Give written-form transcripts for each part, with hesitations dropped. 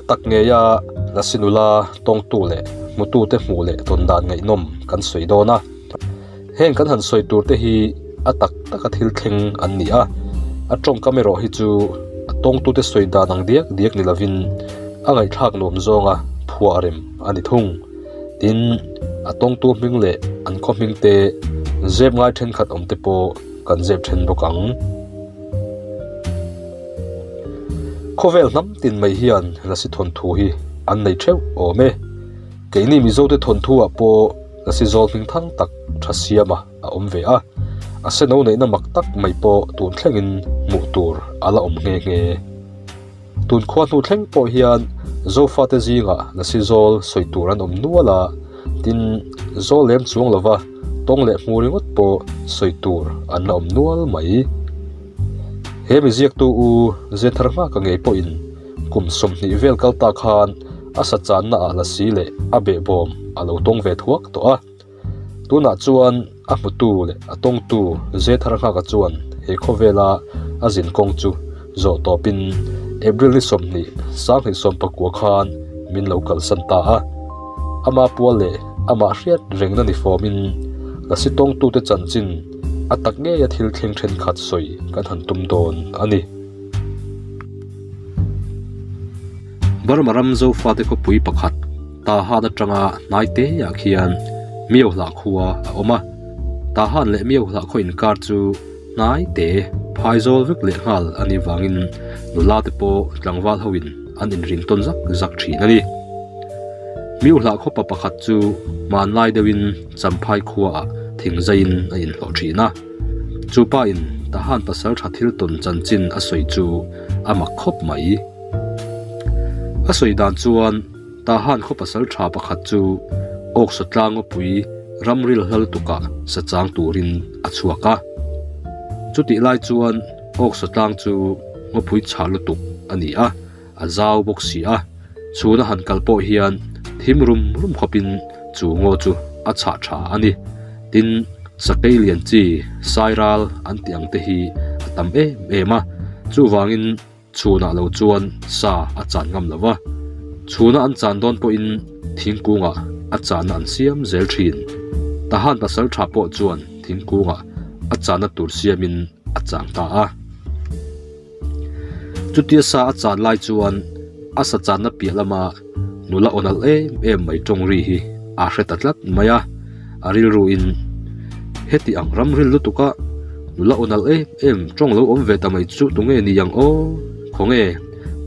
tak ngeia Lasi nula tawngtu leh hmutute hmuh leh tawn dan ngaihnawm kan sawi dawn a. Heng kan han sawi tur te hi a tak taka thil thleng an ni a, a tawngkam erawh hi chu a tawngtute sawi dan ang diak diak ni lovin a ngaihthlak nuam zawnga phuah rem a ni thung. Tin, a tawngtu hming leh an khaw hming te zep ngai thenkhat awm te pawh kan zep then bawk ang. Khawvel hnam tin mai hian Lasi thawnthu hi an nei theuh awm e. Keini Mizote thawnthu-ah pawh Lasi zawl hming thang tak tha siama a awm ve a, a seno neihna mak tak mai pawh tun thlengin hmuh tur a la awm nghe nghe. Tun khua hnu thleng pawh hian Zofate zingah Lasi zawl sawi tur an awm nual a, tin zawl lem chuang lova tawng leh hmu ringawt pawh sawi tur an la awm nual mai. He mi ziaktu u Zethar Nghaka ngei pawhin kum 20 vel kal ta khan a sa channa ah lasi leh a behbawm a lo tawng ve thuak tawh a. Tunah chuan a hmutu leh a tawngtu Zethar Nghaka chuan he khawvela a zin kawng chu zawh tawpin April ni 20 1990 khan min lo kalsan ta a. Ama pual leh amah hriat rengna ni fawmin lasi tawngtute chanchin a tak ngeia thil thleng thenkhat sawi kan han tum dawn a ni. Burma ram Zofate khawpui pakhat Tahan atanga hnai te ah khian Miohlah khua a awm a, Tahan leh Miohlah khaw inkar chu hnai te phaizawl vek leh nghal a nih vangin nula te pawh tlangval ho in an inrin tawn zak zak thin a ni. Miohlah khawpa pakhat chu hmanlai deuhin Champhai khuaah thingzaiin a inhlawh thin a. Chu pa in Tahan pasal tha thil tawn chanchin a sawi chu a mak khawp mai. A sawi dan chuan Tahan khaw pasal tha pakhat chu Awksaw tlangawpui ramril hlal tukah sa chang turin a chhuak a. Chutih lai chuan Awksaw tlang chu ngawpui chhah lutuk a ni a. A zau bawk si a, chhuna han kal pawh hian thim rum rum khawpin chu ngaw chu a chhah tha a ni. Tin, sakei lian chi sairal an tih ang te hi a tam em em a, chuvangin chhunah lo chuan sa a chan ngam lo va. Chhuna an chan dawn pawhin thingkungah a channa an siam zel thin. Tahan pasal tha pawh chuan thingkungah a channa tur siamin a chang ta a. Chutia sa a chan lai chuan a sa channa piah lama nula aw nalh em em mai tawng ri hi a hre ta tlat mai a, a rilru in heti ang ram ril lutuk a nula aw nalh em em tawng lo awm ve ta mai chu tunge ni ang aw khawnge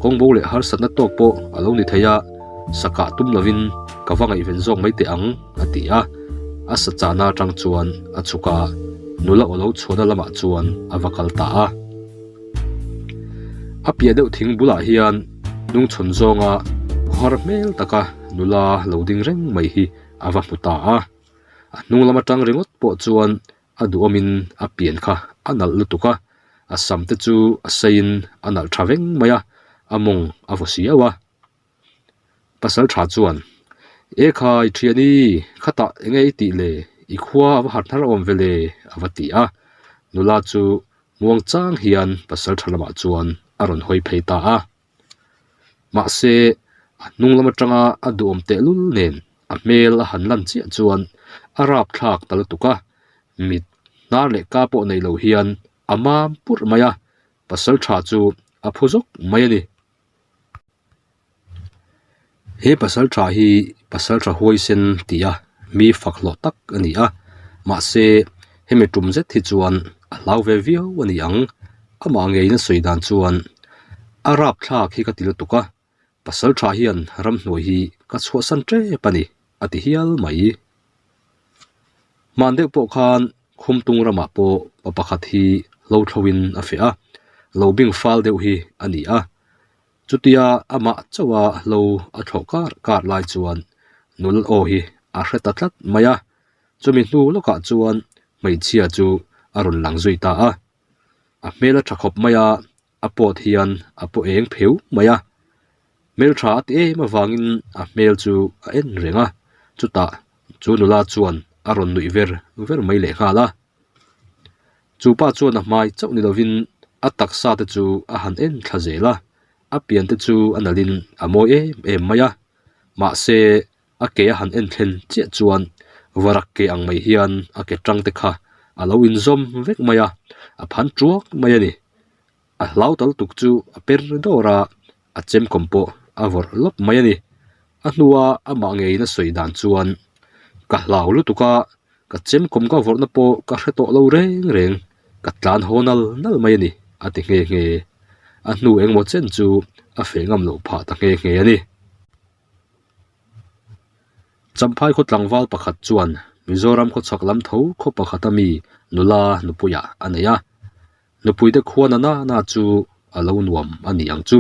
kawng bo leh harsatna tawk pawh a lo ni thei a sakah tum lovin ka va ngaihven zawk mai teh ang a ti a, a sa chahna atang chuan a chhuk a nula aw lo chhuahna lamah chuan a va kal ta a. A piah deuh thing bulah hian hnungchhawn zawnga khawhar hmel taka nula lo ding reng mai hi a va hmu ta a. A hnung lam atang ringawt pawh chuan a duhawmin a pian kha a nalh lutuk a, a sam te chu a seiin a nalh tha veng mai a, a mawng a vaw siau a. Pasal tha chuan, E khai thiani, khatah enge i tih le? I khua a va harh thar awm ve le? a va ti a. Nula chu muang chang hian pasal tha lamah chuan a rawn hawi phei ta a. Mahse, a hnung lam atanga a duhawm tehlul nen a hmel a han lan chiah chuan a rapthlak ta lutuk a, mit hnar leh ka pawh nei lo hian a mam purh mai a, pasal tha chu a phu zawk mai a ni. He pasal tha hi pasal tha huaisen tih a mi fak hlawh tak a ni a mahse hemi tum zet hi chuan a hlau ve viau a ni ang amah ngeiin a sawi dan chuan a rapthlak hi ka ti lutuk a pasal tha hian ramhnuai hi ka chhuahsan tep a ni a ti hial mai. Hman deuh pawh khan Khumtung ramah pawh pa pakhat hi hlo thloin a feh a, lo bing fal deuh hi a ni a. Chutia amah chauha hlo a thlawh kar kar lai chuan nula aw hi a hre ta tlat mai a, chumi hnu lawkah chuan hmeichhia chu a rawn lang zui ta a. A hmel a tha khawp mai a, a pawt hian a paw eng pheu mai a, hmeltha a ti em avangin a hmel chu a en reng a, chutah chu nula chuan a rawn nuih ver ver mai leh nghal a. Chu pa chuan a hmai chauh ni lovin a taksa te chu a han en thla zel a. A pian te chu a nalhin a mawi em em mai a, mahse a ke a han en thlen chiah chuan varak ke ang mai hian a ke tang te kha a lo inzawm vek mai a, a phan tuak mai a ni. A hlau tal tuk chu a per dawr a, a chemkawm pawh a vawrh lawp mai a ni. A hnua amah ngeiin a sawi dan chuan, Ka hlau lutuk a, ka chemkawm ka vawrhna pawh ka hre tawh lo reng reng, ka tlan haw nal nal mai a ni, a ti nghe nghe. A hnu engemaw chen chu a feh ngam loh phah ta nghe nghe a ni. Champhai khaw tlangval pakhat chuan Mizoram khawchhak lam tho khaw pakhata mi nula nupuiah a nei a. Nupuite khua na na na chu a lo nuam a ni ang chu.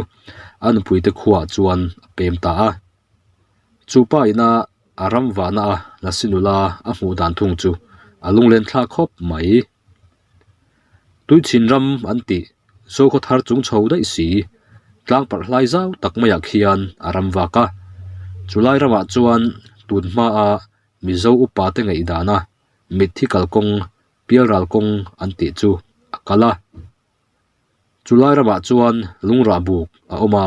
A nupuite khuaah chuan a pem ta a. Chu pa ina a ram vahna a lasi nula a hmuh dan thung chu a lunglen thlak khawp mai. Tuichhin ram an tih Zokhaw thar chung chho daih si, tlang parh hlai zau tak maiah khian a ram vak a. Chulai ramah chuan tun hmaa Mizo upate ngaihdana mitthi kalkawng Pialral kawng an tih chu a kal a. Chulai ramah chuan lungrah buk a awm a,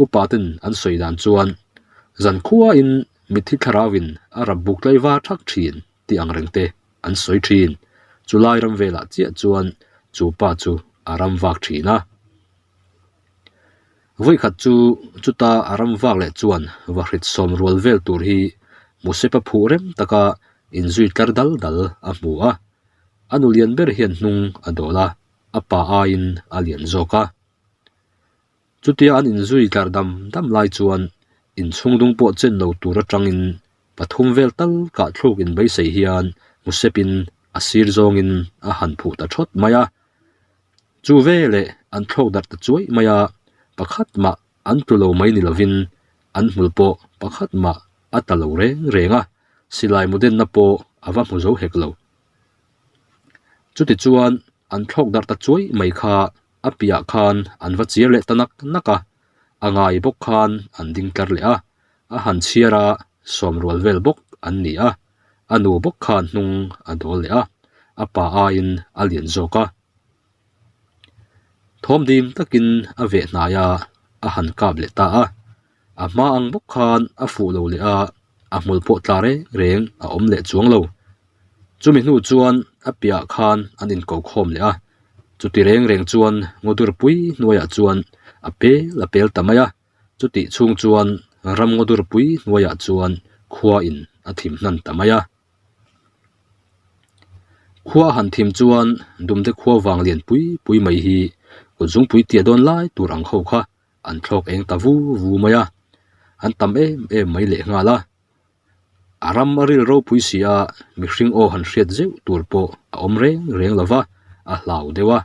upa ten an sawi dan chuan zan khuain mitthi thlarauin a rap buk tlaivar thak thin tih ang reng te an sawi thin. Chulai ram velah chiah chuan chu pa chu a ram vak thin a. Vawikhat chu chuta a ram vak leh chuan vahrit sawm rual vel tur hi Musepa phuh rem taka inzui tlar dal dal a hmu a. A nu lian ber hian hnung a dawl a, a pa aiin a lian zawk a. Chutia an inzui tlar dam dam lai chuan inchhung dung pawh chen lo tur atangin pathum vel tal kah thluk inbeisei hian Musepin a sir zawngin a han phuh ta thawt mai a. Chu veleh an thlawk darh ta chuai mai a, pakhat mah an tlu lo mai ni lovin an hmul pawh pakhat mah a ta lo reng reng a, silai mudenna pawh a va hmu zo hek lo. Chutichuan an thlawk darh ta chuai mai kha a piahah khan an va chiar leh ta nak nak a, a ngai bawk khan an ding tlar leh a, a han chhiar a sawm rual vel bawk an ni a, a nu bawk khan hnung a dawl leh a, a pa aiin a lian zawk a. Thawm dim takin a veh hnai a, a han kap leh ta a. A hma ang bawk khan a fuh lo leh a, a hmul pawh tla reng reng a awm leh chuang lo. Chumi hnu chuan a piahah khan an inko khawm leh a, chuti reng reng chuan ngawdur pui hnuaiah chuan a pel a pel ta mai a. Chutih chhung chuan ram ngawdur pui hnuaiah chuan khua in a thim hnan ta mai a. Khua a han thim chuan Dumde khua vang lian pui pui mai hi kut zungpui tia dawn lai tur ang ho kha an thlawk eng ta vu vu mai a, an tam em em mai leh nghal a. A ram a ril ropui si a, mihring aw han hriat zeuh tur pawh a awm reng reng lo va, a hlau deuh a.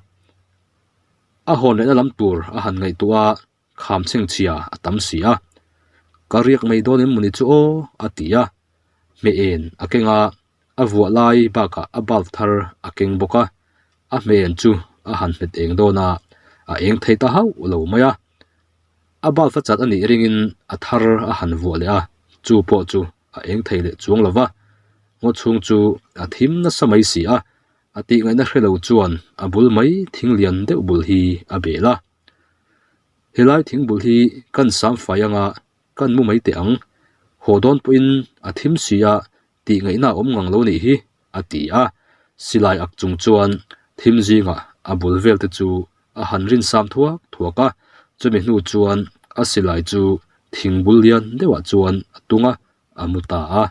A hawn lehna lam tur a han ngaihtuah a. Kham chhengchhia a tam si a, Ka riak mai dawn em mawni chu aw a ti a, hmeh en a keng a, a vuah lai bakah a bulb thar a keng bawk a, a hmeh en chu a han hmet eng dawn a, a eng thei ta hauh lo mai a, a bulb a chat a nih ringin a thar a han vuah leh a, chu pawh chu a eng thei leh chuang lo va, ngaw chhung chu a thim nasa mai si a, a tih ngaihna hre lo chuan a bul mai thing lian deuh bul hi a bel a. Helai thingbul hi kan sam fai anga kan mu mai teh ang, haw dawn pawhin a thim si a tih ngaihna a awm ngang lo nih hi a ti a, silai ak chung chuan thim zingah a bul vel te chu a han rin sam thuak thuak a, chumi hnu chuan a silai chu thingbul lian deuhah chuan a tung a, a mu ta a.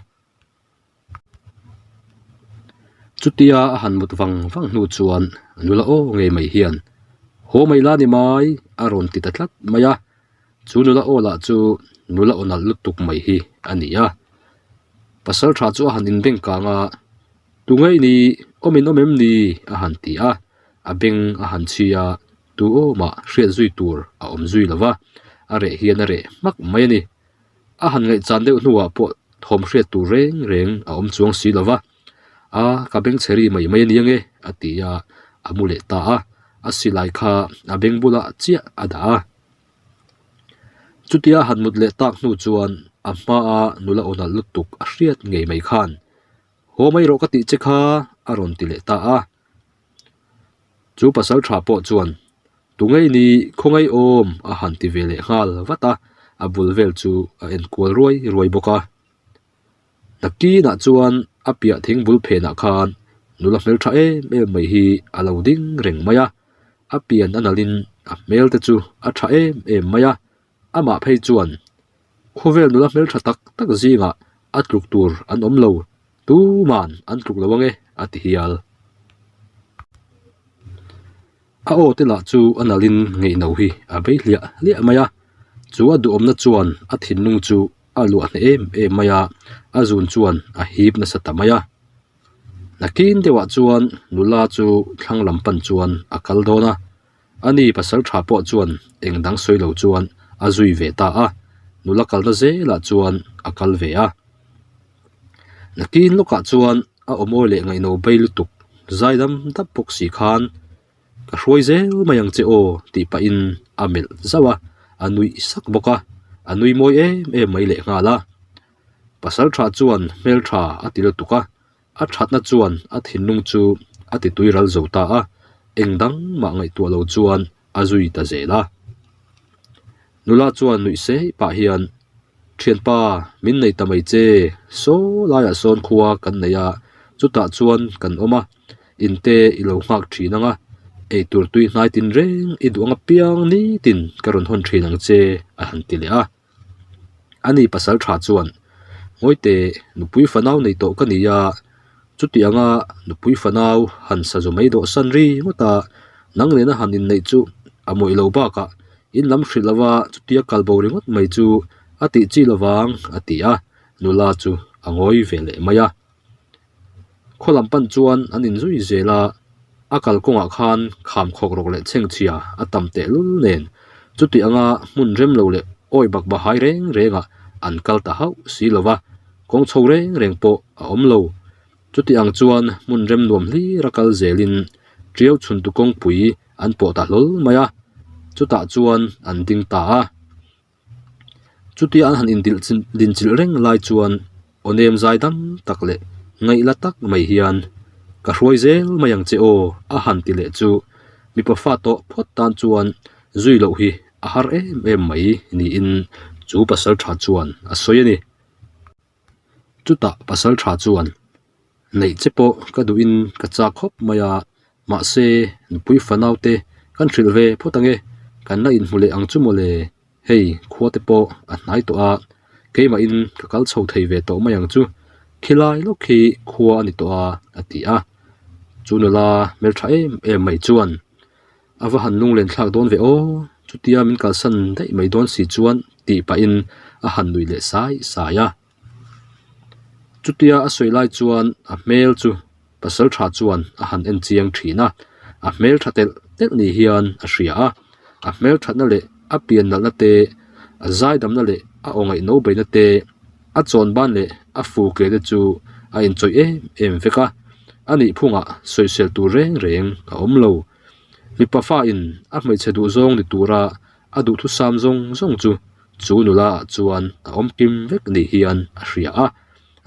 Chutia a han mut vang vang hnu chuan nula aw ngei mai hian haw mai la ni mai a rawn ti ta tlat mai a, chu nula aw lah chu nula aw nalh lutuk mai hi a ni a. Pasal tha chu a han inbeng kang a, Tu ngei ni, awm in awm em ni? a han ti a, a beng a han chhi a, tu awmah hriat zui tur a awm zui lo va, a reh hian a reh hmak mai a ni. A han ngaihchan deuh hnuah pawh thawm hriat tur reng reng a awm chuang si lo va, A, ka beng chhe ri mai mai a ni ange a ti a, a mu leh ta a, a silai kha a beng bulah chiah a dah a. Chutia han mut leh tak hnu chuan a hmaa nula aw nalh lutuk a hriat ngei mai khan, Haw mai rawh ka tih che kha a rawn ti leh ta a. Chu pasal tha pawh chuan. Tungei ni khawngaih awm a han ti ve leh nghal vat a, a bul vel chu a en kual ruai ruai bawk a. Nakinah chuan a piah thing bul phenah khan nula hmeltha em em mai hi a lo ding reng mai a, a pian a nalhin a hmel te chu a tha em em mai a, amah phei chuan khawvel nula hmeltha tak tak zingah a tluk tur an awm lo, tuman an tluk lo ange a ti hial. A aw te lah chu a nalhin ngeihno hi a bei hliah hliah mai a, chu a duhawmna chuan a thinlung chu a luah hneh em em mai a, a zun chuan a hip nasa ta mai a. Nakin deuhah chuan nula chu thlang lam pan chuan a kal dawn a, ani pasal tha pawh chuan eng dang sawi lo chuan a zui ve ta a, nula kalna zelah chuan a kal ve a. Nakin lawkah chuan a awmawi leh ngaihno bei lutuk zai dam dap bawk si khan ka hruai zel mai ang che aw tih pahin a melh zauh a, a nuih sak bawk a, a nui mawi em em mai leh nghal a. Pasal tha chuan hmeltha a ti lutuk a, a thatna chuan a thinlung chu a ti tui ral zo ta a, eng dang mah ngaihtuah lo chuan a zui ta zel a. Nula chuan nuih sei pah hian, Thianpa, min nei ta mai che, saw laiah sawn khua kan nei a, chutah chuan kan awm a, inte i lo nghak thin ang a, eitur tui hnai tin reng i duh ang apiang nitin ka rawn hawn thin ang che, a han ti leh a. Ani pasal tha chuan, Ngawite, nupui fanau nei tawh ka ni a, chuti anga nupui fanau han sa zu mai dawh san ri ngawt a, nang nena han inneih chu a mawih lo bakah in lam hrilh lova chutia kal bo ringawt mai chu a tih chi lovang a ti a, nula chu a ngawi ve leh mai a. Khaw lam pan chuan an inzui zel a, a kalkawngah khan kham khawk rawk leh chhengchhia a tam tehlul nen chuti anga hmun rem lo leh awi bak bahai reng rengah an kal ta hauh si lo va, kawng chho reng reng pawh a awm lo. Chuti ang chuan hmun rem nuam hlir a kal zelin Tiau chhuntu kawngpui an pawh ta hlawl mai a, chutah chuan an ding ta a. Chutia an han indilh dinchilh reng lai chuan aw nem zai dam tak leh ngaihla tak mai hian ka hruai zel mai ang che aw a han ti leh chu mipa fa tawh phawt tan chuan zui loh hi a har em em mai niin chu pasal tha chuan a sawi a ni. Chutah pasal tha chuan neih che pawh ka duhin ka chak khawp mai a, mahse nupui fanau te kan hrilh ve phawt ang e, kan la inhmu leh ang chu mawle, hei khua te pawh a hnai tawh a, keimahin ka kal chho thei ve tawh mai ang chu, khilai lawk hi khua a ni tawh a a ti a, chu nula hmeltha em em mai chuan A va han lunglen thlak dawn ve aw, chutia min kalsan daih mai dawn si chuan tih pahin a han nuih leh sai sai a. Chutia a sawi lai chuan a hmel chu pasal tha chuan a han en chiang thin a, a hmel tha telh telh ni hian a hria a, a hmel thatna leh a pian nalhna te, a zaidamna leh a aw ngaihno beihna te, a chawn ban leh a fu ke te chu a inchawih em em vek a, a nihphungah sawisel tur reng reng a awm lo. Mipa fa in a hmeichhe duh zawng ni tura a duhthusam zawng zawng chu chu nula ah chuan a awm kim vek ni hian a hria a,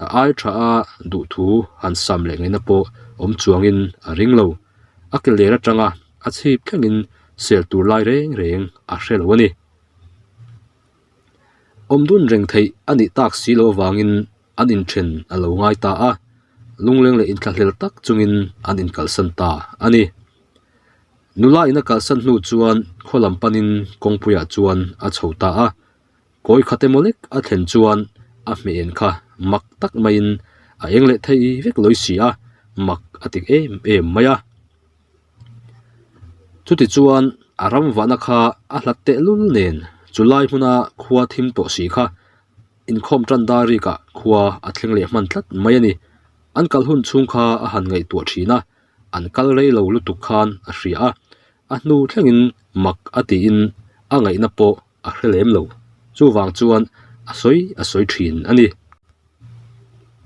a ai tha a duhthu han sam leh ngaihna pawh awm chuangin a ring lo. A ke ler atanga a chhip thlengin sel tur lai reng reng a hre lo a ni. Awm dun reng theih a nih tak si loh avangin an inthen a lo ngai ta a, lungleng leh inthlahlel tak chungin an inkalsan ta a ni. Nula in a kalsan hnu chuan khaw lam panin kawngpuiah chuan a chho ta a, kawi khat emaw lek a thlen chuan a hmeh kha mak tak maiin a eng leh thei vek lawi si a, mak a ti em em mai a. Chutichuan a ram vahna kha a hlat tehlul nen chulai hmuna khua thim tawh si kha Inkhawm tan dar rikah khua a thleng leh hman tlat mai a ni. An kal hun chhung kha a han ngaihtuah thin a, an kal rei lo lutuk khan a hria a, a hnu thlengin mak a tiin a ngaihna pawh a hre lem lo. Chuvang chuan a sawi a sawi thin a ni.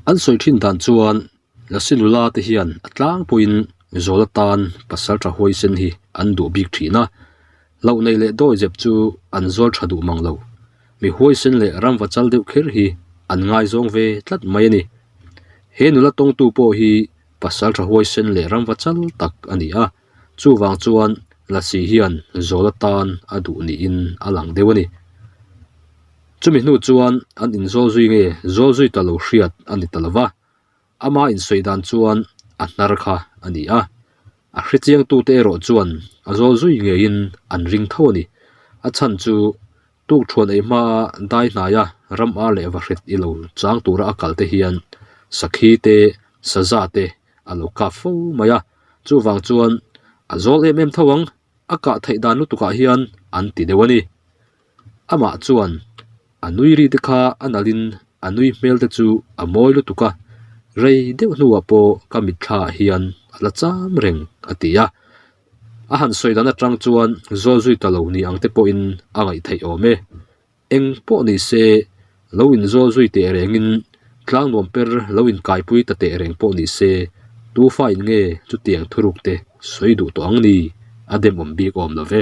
An sawi thin dan chuan Lasi nula te hian a tlangpuiin Zawla tan pasal tha huaisen hi an duh bik thin a, hlauh neih leh dawizep chu an zawl tha duh mang lo. Mi huaisen leh ramva chal deuh kher hi an ngaizawng ve tlat mai a ni. He nula tawngtu pawh hi pasal tha huaisen leh ramva chal tak a ni a, chuvang chuan. Lasi hian zawl atan a duh niin a lang deuh a ni. Chumi hnu chuan an inzawl zui nge zawl zui ta lo hriat a ni ta lo va, ama insawi dan chuan a hnar kha a ni a. A hrechiangtute erawh chuan a zawl zui ngeiin an ring tho a ni. A chhan chu Tukthuan ei hmaa dai hnaia ram ar leh vahrit i lo chang tura a kal te hian sakhi te, saza te a lo kap fo mai a, chuvang chuan a zawl em em tho ang, a kah theih dan lutukah hian an ti deuh a ni. Amah chuan a nui ri te kha a nalhin a nui hmel te chu a mawi lutuk a, rei deuh hnuah pawh ka mitthlaah hian a la cham reng a ti a. A han sawi dan atang chuan zawl zui ta lo ni ang te pawhin a ngaih theih awm e. Eng pawh ni se, lo in zawl zui teh rengin tlang nuam per lo in kaipui ta teh reng pawh ni se, tu fa in nge chutiang thuruk te sawi duh tawh ang ni? A demawm bik awm lo ve.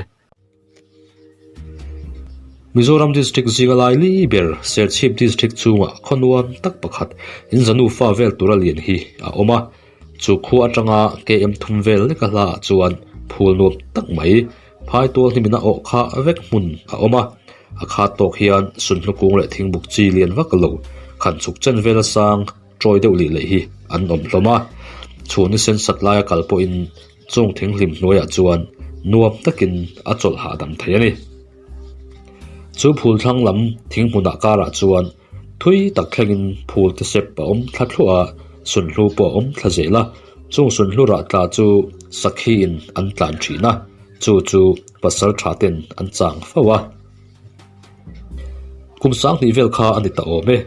Mizoram District zinga lai li ber Serchhip District chungah khaw nuam tak pakhat in za nufa vel tura lian hi a awm a, chu khua atanga KM thum vel leka hlaah chuan phul nuam tak mai phai tual hnimin a awh kha vek hmun a awm a, a khat tawk hian sunhlu kung leh thingbuk chi lian vak lo khan chhuk chen vela sang tawi deuh lih leh hi an awm hlawm a, chhun ni sen sat laia kal pawhin Chung thinghlim hnuaiah chuan nuam takin a chawlh hahdam thei a ni. Chu phul thlang lam thing hmunah karah chuan thui tak thlengin phul te sep a awm thla thluah a, sunhlu pawh a awm thla zel a. Chung sunhlu rah tla chu sakhiin an tlan thin a, chu chu pasal tha ten an chang fo a. Kum sanghnih vel kha a ni ta awm e.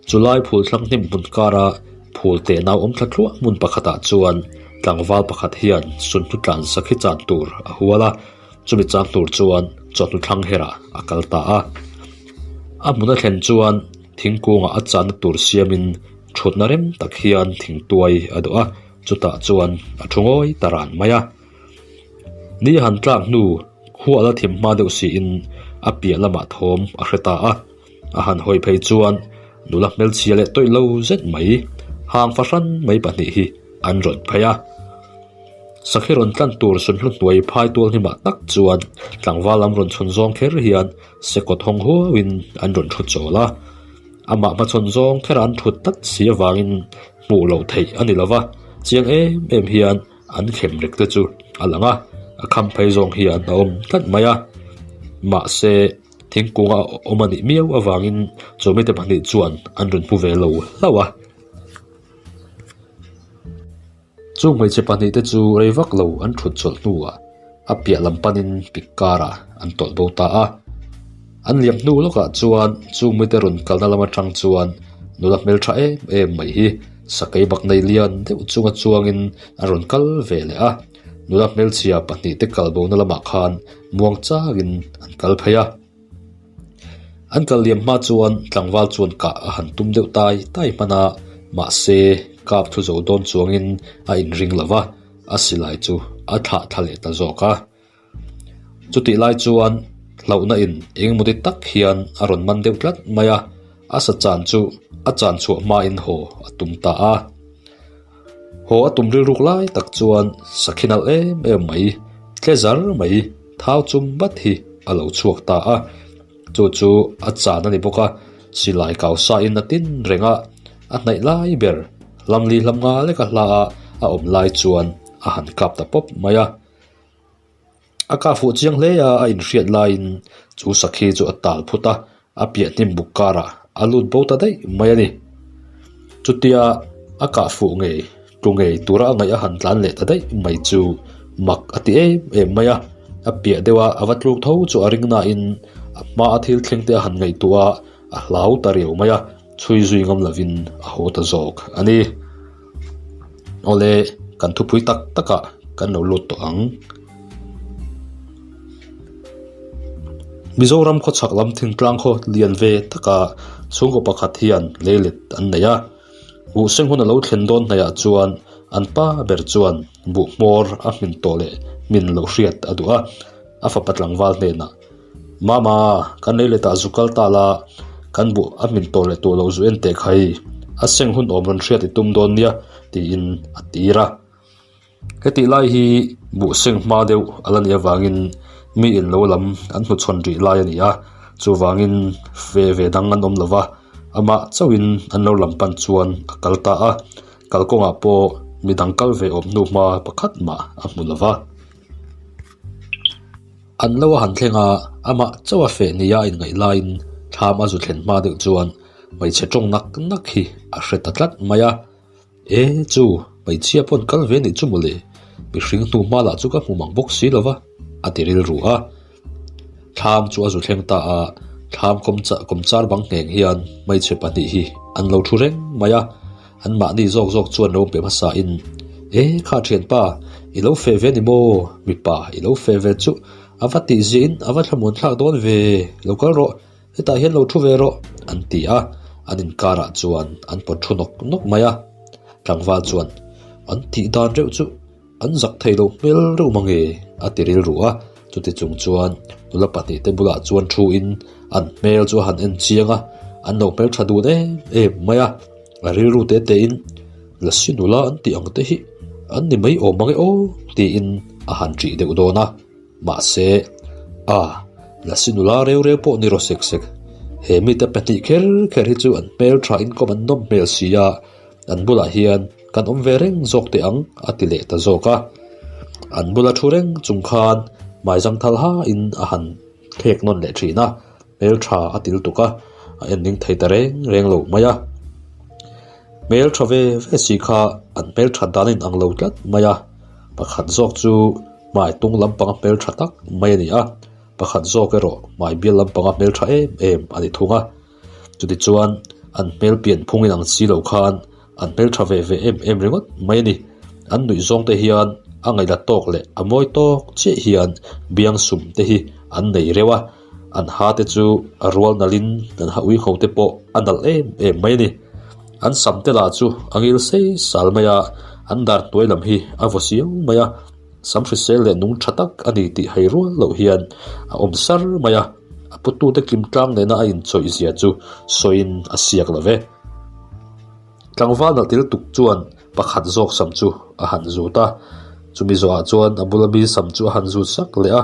Chulai phul thlang hnim hmun kara phul teh nau awm thla thluah hmun pakhatah chuan tlangval pakhat hian sunhlu tlan sakhi chan tur a hual a, chumi chang tur chuan chawhnu thlang herah a kal ta a. A hmun a thlen chuan thingkungah a channa tur siamin thutna rem tak hian thingtuai a dawh a, chutah chuan a thu ngawi ta ran mai a. Ni a han tlak hnu khua la thim hma deuh siin a piah lamah thawm a hre ta a. A han hawi phei chuan nula hmelchhia leh tawih lo zet mai, hang fahran mai pahnih hi an rawn phei a. Sakhi rawn tlan tur sunhlu hnuai phai tual hnimah tak chuan tlangval lam rawn chhun zawng kher hian sekawt hawng huauin an rawn thu chawl a. Amah hmachhawn zawng khera an thut tlat si avangin hmuh loh theih a ni lo va, chiang em em hian an khem rek te chu a lang a, a kham phei zawng hian a awm tlat mai a. Mahse. Thingkung a awm a nih miau avangin chu mite pahnih chuan an rawn hmu ve lo hlauh a. Chung hmeichhe pahnih te chu rei vak lo an thut chawlh hnuah a piah lam panin pik karah an tawlh bo ta a. An liam hnu lawkah chuan chung mite rawn kalna lam atang chuan nula hmeltha em em mai hi sakei bak nei lian deuh chunga chuangin a rawn kal ve leh a. Nula hmelchhia pahnih te kal bona lamah khan muang changin an kal phei a. An kal liam hma chuan tlangval chuan kah a han tum deuh tai tai hman a, mahse kap thu zo dawn chuangin a inring lo va, a silai chu a thlah thla leh ta zawk a. Chutih lai chuan hlauhna in engemaw ti tak hian a rawn man deuh tlat mai a, a sa chan chu a chan chhuah hmain haw a tum ta a. Haw a tum rilruk lai tak chuan sakhi nalh em em mai, tle zar mai, thau chum bat hi a lo chhuak ta a. Chu chu a chan a ni bawk a, silai kau sa in a tin reng a, a hnaih lai ber hlamli hlam nga leka hla a a awm lai chuan a han kap ta pawp mai a. A kah fuh chiang hle a, a inhriat laiin chu sakhi chu a tal phut a, a piah hnim buk karah a lut bo ta daih mai a ni. Chutia a kah fuh ngei tlu ngei tura a ngaih a han tlan leh ta daih mai chu mak a ti em em mai a, a piah deuh a a va tluk tho chu a ring nain a hma a thil thleng te a han ngaihtuah a, a hlau ta riau mai a, chhui zui ngam lovin a haw ta zawk a ni. Awle, kan thupui tak takah kan lo lut tawh ang. Mizoram khawchhak lam thingtlang khaw lian ve taka chhungkaw pakhat hian leilet an nei a. Buh seng hun a lo thlen dawn hnaihah chuan an pa ber chuan buh hmawr a hmin tawh leh hmin lo hriat a duh a, a fapa tlangval hnenah, Mama, kan lei letah zu kal ta la, kan buh a hmin tawh leh tawh lo zu en teh khai, a seng hun awm rawn hriat i tum dawn nia, tiin a tir a. Hetih lai hi. Buh seng hma deuh a la nih avangin mi in lo lam an hnuchhawn rih lai a ni a, chuvangin ve ve dang an awm lo va, amah chauhin an lo lam pan chuan a kal ta a, kalkawngah pawh mi dang kal ve awm hnu hma pakhat mah a hmu lo va. An lo a han thleng a, amah chauh a feh nia a inngaih laiin thlam a zu thlen hma deuh chuan hmeichhe tawng nak nak hi a hre ta tlat mai a. E chu, hmeichhia pawn kal ve nih chu mawle, mihring hnu hma lah chu ka hmu mang bawk si lo va, a ti rilru a. Thlam chu a zu thleng ta a, thlam kawmchar bang ngheng hian hmeichhe pahnih hi an lo thu reng mai a. Anmahni zawk zawk chuan lo pe hmasa in, E kha thianpa, i lo feh ve ni maw? Mipa, i lo feh ve chu a va tih ziah in a va thlamuan thlak dawn ve, lo kal rawh, hetah hian lo thu ve rawh, an ti a, an inkarah chuan an pawt thu nawk nawk mai a. Tlangval chuan, An tih dan reuh chu An zak thei lo hmel reuh mang e, a ti rilru a. Chuti chung chuan nula pahnihte bulah chuan thu in an hmel chu a han en chiang a, an lo hmel tha dun em em mai a. A rilru te te in, Lasi nula an tih ang te hi an ni mai awm mang e aw, tiin a han ṭih deuh dawn a. Mahse, a, Lasi nula reu reu pawh ni rawh sek sek. He mite pahnih kher kher hi chu an hmel tha in kawm an nawm hmel si a, An bulah hian kan awm ve reng zawk teh ang a ti leh ta zawk a. An bula thu reng chung khan hmaizang thal hain a han thlek nawn leh thin a, hmel tha a til tuk a, a en ning thei ta reng reng lo mai a. Hmel tha ve ve si kha an hmel that dan a inang lo tlat mai a, pakhat zawk chu hmai tung lampanga hmel tha tak mai a ni a, pakhat zawk erawh hmai bial lampanga hmel tha em em a ni thung a. Chutichuan, an hmel pian phungin ang si lo khan an hmel tha ve ve em em ringawt mai a ni. An nuih zawng te hian a ngaihla tawk leh a mawi tawk chiah hian biang sum te hi an nei reuh a, an ha te chu a rual nalhin an ha ui ho te pawh a nalh em em mai a ni. An sam te lah chu a ngil sei sal mai a, an dar hnuai lam hi a vaw siau mai a, sam hrisel leh nung tha tak a ni tih hai rual loh hian a awm sar mai a. A putute kim tlang nena a inchawih zia chu sawiin a siak lo ve. Tlangval nalh til tuk chuan pakhat zawk sam chu a han zut a, chumi zawhah chuan a bula mi sam chu a han zut sak leh a,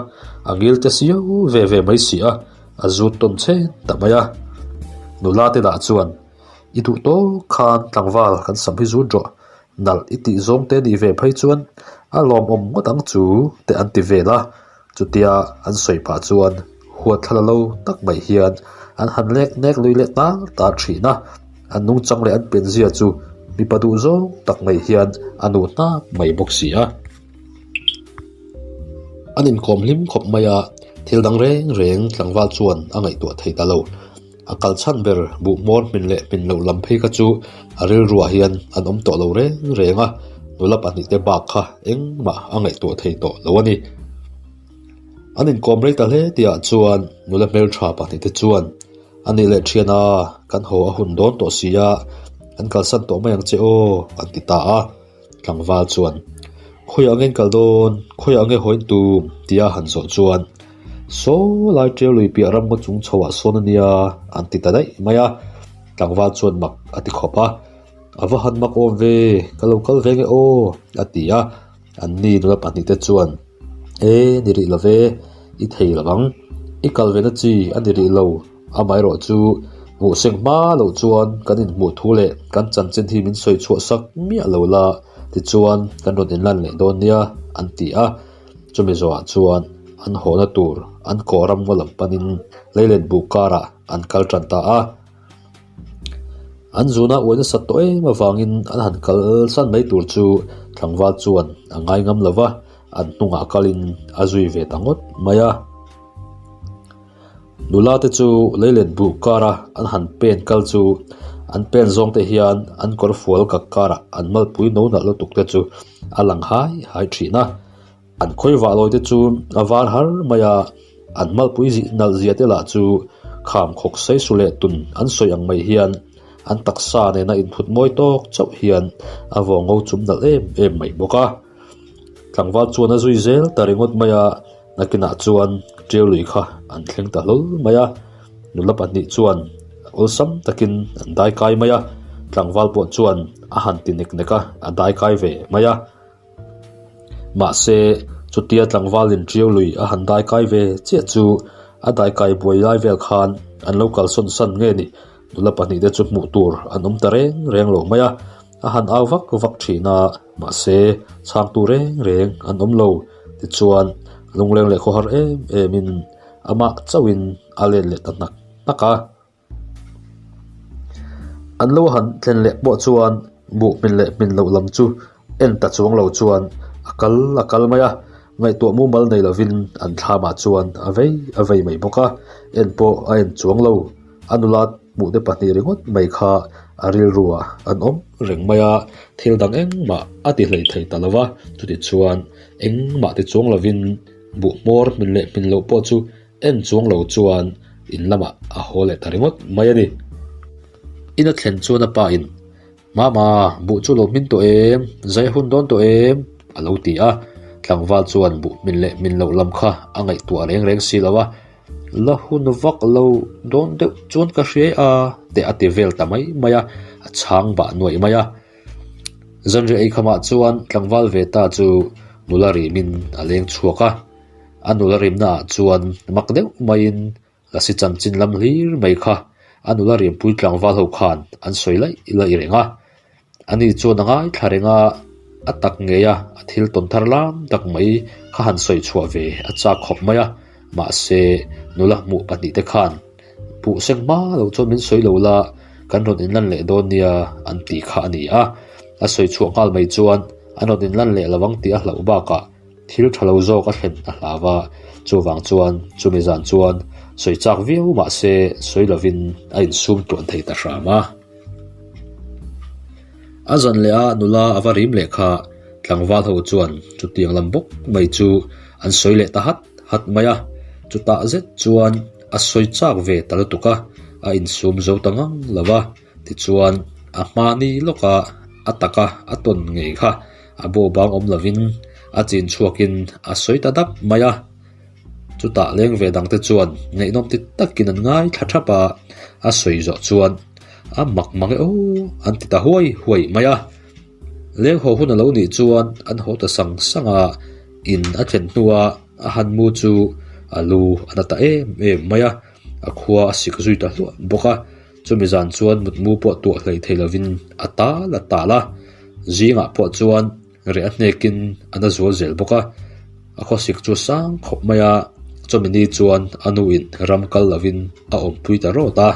a ngil te siau ve ve mai si a, a zut tawn chhen ta mai a. Nula te lah chuan, I duh tawk khan tlangval kan sam hi zut rawh, nalh i tih zawng te nih ve phei chuan a lawmawm ngawt ang chu te an ti vel a. Chutia an sawi pah chuan huat thla la lo tak mai hian an han lek nek lui leh tal tal thin a, an nungchang leh an pianzia chu mipa duh zawng tak mai hian a nu hnap mai bawk si a. An inkawm hlim khawp mai a, thil dang reng reng tlangval chuan a ngaihtuah thei ta lo. A kal chhan ber buh hmawr hmin leh hmin loh lam phei kha chu a rilruah hian an awm tawh lo reng reng a, nula pahnihte bak kha engmah a ngaihtuah thei tawh lo a ni. An inkawm rei ta hle tihah chuan nula hmeltha pahnihte chuan a nih leh thian a, kan haw a hun dawn tawh si a, kan kalsan tawh mai ang che aw an ti ta a. Tlangval chuan, Khawiah nge in kal dawn? Khawiah nge haw in tum? tia han zawh chuan, Saw lai ṭeu lui piah ram ngaw chung chhoah sawn a nia, an ti ta daih mai a. Tlangval chuan mak a ti khawp a, A va han mak awm ve, ka lo kal ve nge aw, a ti a. Anni nula pahnihte chuan, E, ni rih lo ve, i thei lo ang. I kal ve na chi a ni rih lo. Amaherawh chu hmuh seng hma loh chuan kan inhmuh thu leh kan chanchin hi min sawi chhuah sak miah lo la, tichuan kan rawn inlan leh dawn nia, an ti a. Chumi zawhah chuan an hawhna tur an kawh ram ngaw lam panin leilet buh karah an kal tan ta a. An zuna uai nasat tawh em avangin an han kal san mai tur chu tlangval chuan a ngai ngam lo va, an hnungah kalin a zui ve ta ngawt mai a. Nula te chu leilet buh kara an han pen kal chu an pen zawng te hian an kawr fual kak karah an malpui no nalh lutuk te chu a lang hai hai thin a. An khawi vah lawi te chu a var har mai a, an malpui nalh zia te lah chu kham khawk sei su leh tun an sawi ang mai hian an taksa nena inphut mawi tawk chauh hian a vawng ngo chum nalh em em mai bawk a. Tlangval chuan a zui zel ta ringawt mai a. Nakinah chuan ṭiau lui kha an thleng ta hlawl mai a, nula pahnih chuan awlsam takin an dai kai mai a, tlangval pawh chuan a han ti nek nek a, a dai kai ve mai a. Mahse, chutia tlangvalin ṭiau lui a han daikai ve chiah chu a daikai buai lai vel khan an lo kalsawn san nge ni? Nula pahnihte chu hmuh tur an awm ta reng reng lo mai a, a han au vak vak thin a, mahse chhangtu reng reng an awm lo. Tichuan, lungleng leh khawhar em emin amah chauhin a let leh ta hnak hnak a. An lo han thlen leh pawh chuan buh hmin leh hmin loh lam chu en ta chuang lo chuan a kal a kal mai a, ngaihtuah mumal nei lovin an thlamah chuan a vei a vei mai bawk a, en pawh a en chuang lo. A nula hmuhte pahnih ringawt mai kha a rilruah an awm reng mai a, thil dang engmah a ti hlei thei ta lo va, chutichuan engmah ti chuang lovin buh hmawr hmin leh hmin loh pawh chu En chuang lo chuan in lamah a haw leh ta ringawt mai a ni. In a thlen chuan a pa in, Mama, buh chu lo hmin tawh em? Zai hun dawn tawh em? a lo ti a. Tlangval chuan buh hmin leh hmin loh lam kha a ngaihtuah reng reng si lo a, La hun vak lo dawn deuh chuan ka hriai a te a ti vel ta mai mai a, a chhang bah nuaih mai a. Zanriah eikhamah chuan tlangval ve ta chu nula rimin a leng chhuak a. A nula rimna ah chuan mak deuh maiin lasi chanchin lam hlir mai kha a nula rimpui tlangval ho khan an sawi laih laih reng a. Ani chuan a ngaithla reng a, a tak ngei a, a thil tawn thar lam tak mai kha han sawi chhuah ve a chak khawp mai a. Mahse, nula hmuh pahnihte khan Puh seng hma lo chuan min sawi lo la, kan rawn inlan leh dawn nia an ti kha a ni a. A sawi chhuah nghal mai chuan an rawn inlan leh lo ang tih a hlauh bakah thil tha lo zawk a thlen a hlau a, chuvang chuan chumi zan chuan sawi chak viau mah se sawi lovin a insum tluan thei ta hram a. A zan leh a nula a va rim leh kha tlangval ho chuan chutiang lam bawk mai chu an sawi leh ta hat hat mai a, chutah zet chuan a sawi chak ve ta lutuk a, a insum zo ta ngang lo va, tichuan a hmani lawka a taka a tawn ngei kha a bo bang awm lovin a chin chhuakin a sawi ta dap mai a. Chutah leng ve dangte chuan ngaihnawm ti takin an ngaithla thap a, a sawi zawh chuan a mak mang e aw an ti ta huai huai mai a. Leng haw hun a lo nih chuan an haw ta sang sang a, in a thlen hnua a han mu chu a lu a na ta em em mai a, a khua a sik zui ta hluah bawk a. Chumi zan chuan mutmu pawh tuah hlei thei lovin a tal a tal a, zingah pawh chuan reh a hnekin a na zual zel bawk a, a khawsik chu sang khawp mai a, chumi ni chuan a nuin ram kal lovin a awmpui ta rawt a.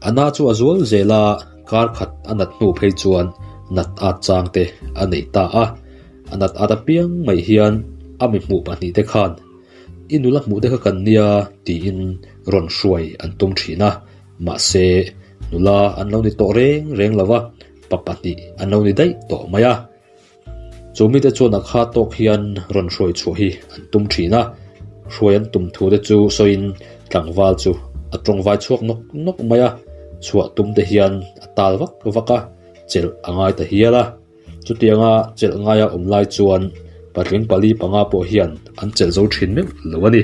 A na chu a zual zel a, kar khat a nat hnu phei chuan nat at chang te a nei ta a, a nat at apiang mai hian a mi hmuh pahnihte khan I nula hmuh te kha kan nia tiin rawn hruai an tum thin a, mahse nula an lo ni tawh reng reng lo va, pa pahnih an lo ni daih tawh mai a. Chu mite chuan a kha tawk hian rawn hruai chhuah hi an tum thin a, hruai an tum thu te chu sawiin tlangval chu a tawngvai chhuak nawk nawk mai a, chhuah tum te hian a tal vak vak a, chelh a ngai ta hial a. Chutianga chelh ngaia awm lai chuan patling pali panga pawh hian an chelh zo thin meuh lo a ni.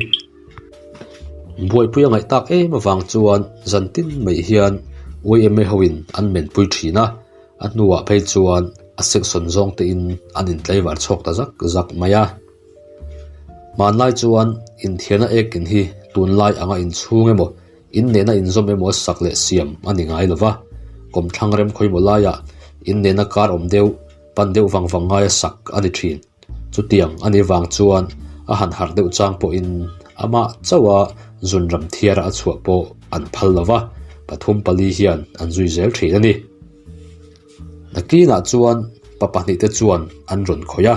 Buaipui a ngaih tak em avang chuan zan tin mai hian YMA hoin an menpui thin a, a hnuah phei chuan a section zawng tein an intlaivar chhuak ta zak zak mai a. Hmanlai chuan inthiarna ek in hi tunlai anga inchhung emaw Innehna inzawm emaw sak leh siam a ni ngai lo va, kawmthlang rem khawimaw laiah innehna kar awm deuh, pan deuh vang vang ngaia sak a ni thin. Chutiang a nih vang chuan a han harh deuh chang pawhin amah chauha zunram thiara a chhuah pawh an phal lo va, pathum pali hian an zui zel thin a ni. Nakinah chuan pa pahnihte chuan an rawn khawih a,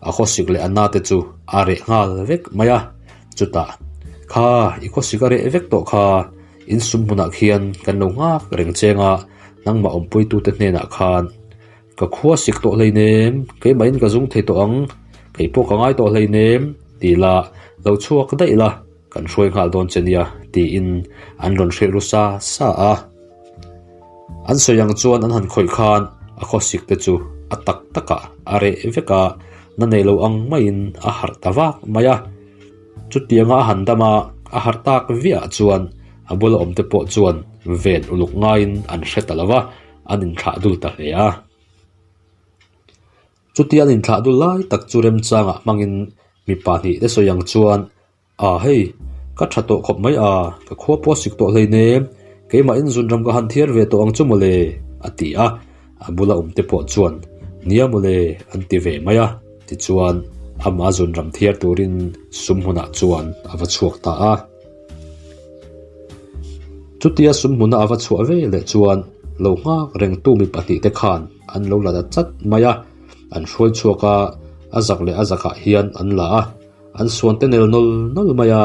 a khawsik leh a nate chu a reh nghal vek mai a. Chutah, Kha, i khawsik a reh vek tawh kha, in sum hmunah khian kan lo nghak reng cheng a, nangmah awmpuitute hnenah khan ka khua sik tawh hleinem, keimahin ka zung thei tawh ang, kei pawh ka ngai tawh hleinem, ti la, lo chhuak daih la, kan hruai nghal dawn che nia, tiin an rawn hrilh ru sa sa a. An sawi ang chuan an han khawih khan a khawsik te chu a tak takah a reh vek a, na nei lo ang maiin a harh ta vak mai a. Chutianga a han dam a, a harh tak viah chuan a bula awm te pawh chuan ven uluk ngaiin an hre ta lo va, an inthlah dul ta hle a. Chutia an inthlah dul lai tak chu remchangah hmangin mipa hnih te sawi ang chuan, A hei, ka tha tawh khawp mai a, ka khua pawh a sik tawh hleinem, keimah in zunram ka han thiar ve tawh ang chu mawle, a ti a, a bula awm te pawh chuan, Nia mawle, an ti ve mai a, tichuan amah zunram thiar turin sum hmunah chuan a va chhuak ta a. Chutia sum hmuna a va chhuah ve leh chuan lo nghak rengtu mi pahnihte khan an lo la ta chat mai a, an hruai chhuak a, a zak leh a zakah hian an la a, an suan te nel nawl nawl mai a,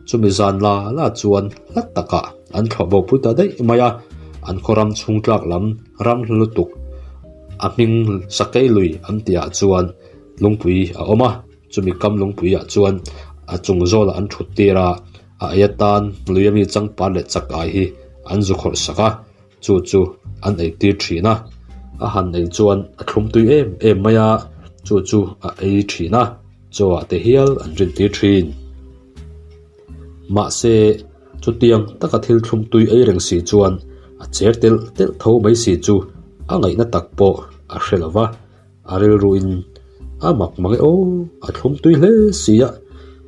chumi zan la la chuan hla takah an thlawh bo pui ta daih mai a, an khaw ram chhung tlak lam ram hla lutuk a hming sakei lui an tihah chuan lungpui a awm a. Chumi kam lungpuiah chuan a chung zawlah an thut tir a, a ei atan lui ami changpat leh chak ai hi an zu khawrh sak a, chu chu an ei tir thin a, a han ei chuan a thlum tui em em mai a, chu chu a ei thin a, chaw ah te hial an rin tir thin. Mahse, chutiang taka thil thlum tui ei reng si chuan a cher telh telh tho mai si chu a ngaihna tak pawh a hre lo va. A rilruin a mak mang e aw, a thlum tui hle si a,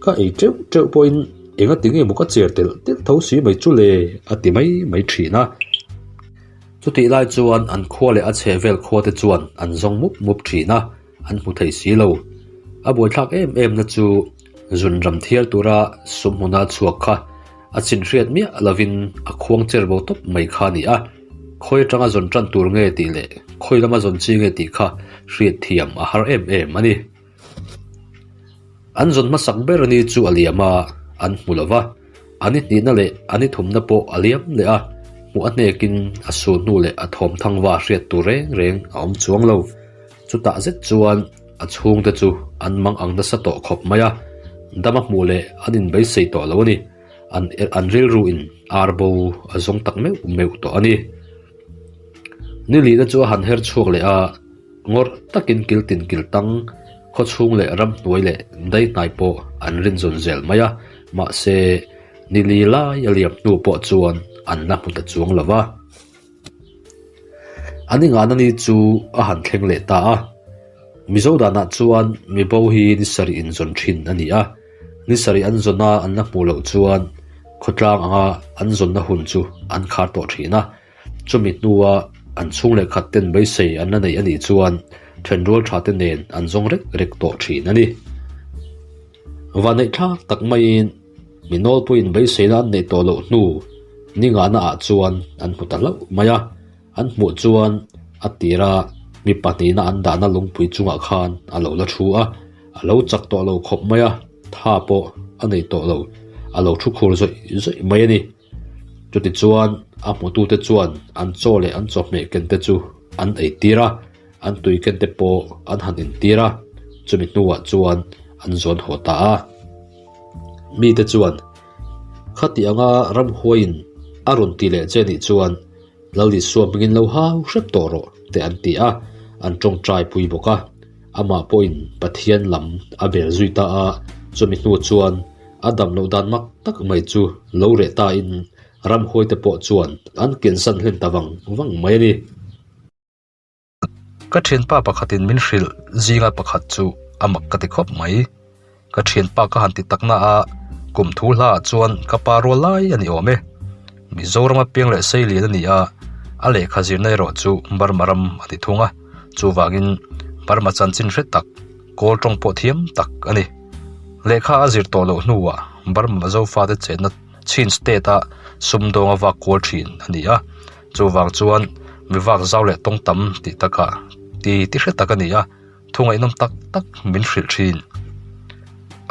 ka ei teuh teuh pawhin enga ti nge maw ka cher telh telh tho si mai chu le a ti mai mai thin a. Chutih lai chuan an khua leh a chhe vel khua te chuan an zawng mup mup thin a, an hmu thei si lo. A buaithlak em em na chu zunram thiar tura sum hmuna chhuak kha a chinhriat miah lovin a khuang cher bo tawp mai kha a ni a. Khawi atanga zawn tan tur nge tih leh khawi lama zawn chi nge tih kha hriat thiam a har em em a ni. An zawn hmasak ber ni chu a liam a, an hmu lo va, a ni hnihna leh a ni thumna pawh a liam leh a, hmuh a hnekin a sul hnu leh a thawm thangva hriat tur reng reng a awm chuang lo. Chutah zet chuan a chhungte chu an mang ang nasa tawh khawp mai a, dama hmuh leh an inbeisei tawh lo a ni. An an rilru in ar bo a zawng tak meuh meuh tawh a ni. Ni lihna chu a han her chhuak leh a, ngawrh takin kil tin kil tang, khaw chhung leh ram hnuai leh dai hnai pawh an rin zawn zel mai a, mahse ni li lai a liam hnu pawh chuan an la hmu ta chuang lo va. An ingahna ni chu a han thleng leh ta a, Mizo danah chuan mibo hi ni sarih inzawn thin a ni a, ni sarih an zawna an la hmuh loh chuan khawtlang anga an zawnna hun chu an khar tawh thin a, chumi hnua an chhung leh khat ten beisei an la neih a nih chuan thenrual tha te nen an zawng rek rek tawh thin a ni. Vaneihthlak tak maiin mi nawlpuiin beiseina an neih tawh loh hnu ni ngahna ah chuan an hmu ta hlauh mai a, an hmuh chuan a tira mi pahnihna an dahna lungpui chungah khan a lo la thu a, a lo chak tawh lo khawp mai a, tha pawh a nei tawh lo, a lo thu khur zawih zawih mai a ni. Chutichuan a hmutute chuan an chaw leh an chawhmeh ken te chu an ei tir a, an tui ken te pawh an han in tir a, chumi hnuah chuan an zawn haw ta a. Mite chuan, Khati anga ramhuaiin a rawn ti leh che nih chuan Lal Isua hmingin lo hau hrep tawh rawh te an ti a, an tawngtai pui bawk a. Amah pawhin Pathian lam a bel zui ta a, chumi hnu chuan a dam loh dan mak tak mai chu lo reh tain ramhuaite pawh chuan an kensan hlen ta vang vang mai a ni. Ka thianpa pakhatin min hrilh zinga pakhat chu a mak ka ti khawp mai. Ka thianpa ka han ti tak na a, kum thu hla ah chuan ka pa rual lai a ni awm e. Mizorama piang leh sei lian a ni a, a lehkha zirna erawh chu Burma ram a ti thung a, chuvangin Burma chanchin hre tak, kawl tawng pawh thiam tak a ni. Lehkha a zir tawh loh hnuah Burma Zofate chenna Chin State a sumdawnga vak kual thin a ni a. Chuvang chuan mi vak zau leh tawng tam tih takah ti ti hre tak a ni a, thu ngaihnawm tak tak min hrilh thin.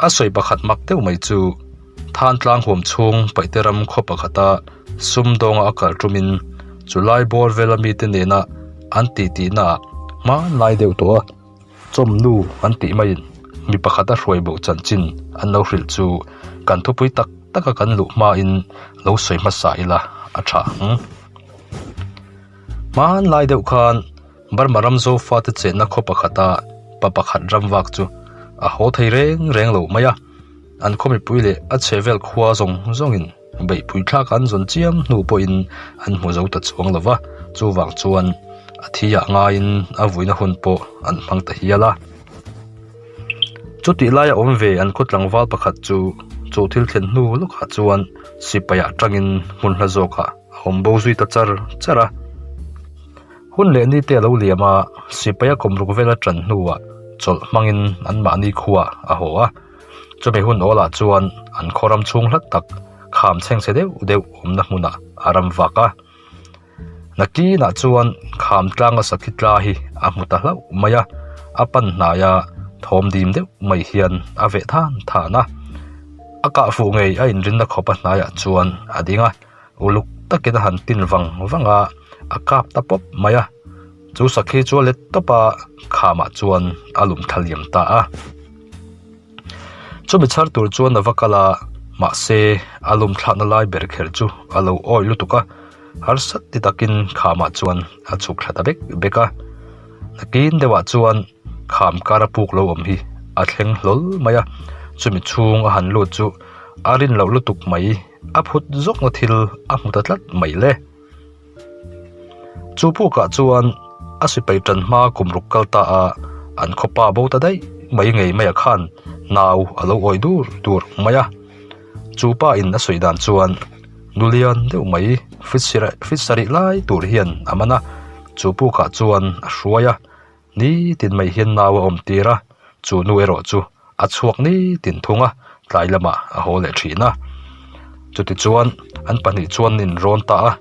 A sawi pakhat mak deuh mai chu Thantlang huam chhung Paihte ram khaw pakhata sumdawnga a kal tumin chulai bawr vela mite nena an titihnaah hmanlai deuh tawh a. Chawmnu an tih maiin mi pakhat a hruai bo chanchin an lo hrilh chu kan thupui tak tak a kan luh hmain lo sawi hmasa ila a tha ang. Hmanlai deuh khan Burma ram Zofa te chenna khaw pakhata pa pakhat ram vak chu a haw thei reng reng lo mai a, an khaw mipui leh a chhehvel khua zawng zawngin beihpui thlak an zawn chiam hnu pawhin an hmu zo ta chuang lo va, chuvang chuan. A thi ah ngaiin a vuina hun pawh an hmang ta hial a. Chutih laia awm ve an khaw tlangval pakhat chu chu thil thlen hnu lawkah chuan sipai ah tangin hmun hla zawkah a awm bo zui ta char char a. Hun leh ni te a lo liam a, sipai a kawm ruk vel a tan hnuah chawlh hmangin anmahni khuaah a haw a. Chumi hun awlah chuan an khaw ram chhung hlat tak kham chhengchhe deuh deuh awmna hmunah a ram vak a. Nakinah chuan kham tlanga sakhi tla hi a hmu ta hlauh mai a, a pan hnaia thawm dim deuh mai hian a veh than than a. A kah fuh ngei a inrinna khawp a hnaiah chuan a ding a, uluk takin a han tin vang vang a, a kap ta pawp mai a. Chu sakhi chu a let tawp a, khamah chuan a lum thla liam ta a. Chumi chhar tur chuan a va kal a, mahse a lum thlakna lai ber kher chu a lo awih lutuk a, harsa ti takin khamah chuan a chhuk thla ta bek bek a. Nakin deuhah chuan kham kara puk lo awm hi a thleng hlawl mai a, chumi chhung a han lut chu a rin loh lutuk mai, a phut zawkna thil a hmu ta tlat mai le. Chu pukah chuan a sipai tan hma kum ruk kal ta a, an khawpa bo ta daih mai ngei mai ah khan nau a lo awih dur dur mai a. Chu pa in a sawi dan chuan nulian deuh mai fit sarih lai tur hian a man a, chu pukah chuan a hruai a, nitin mai hian nau a awm tir a, chu nu erawh chu a chhuak nitin thung a, tlai lamah a haw leh thin a. Chutichuan an pahnih chuan an inrawn ta a,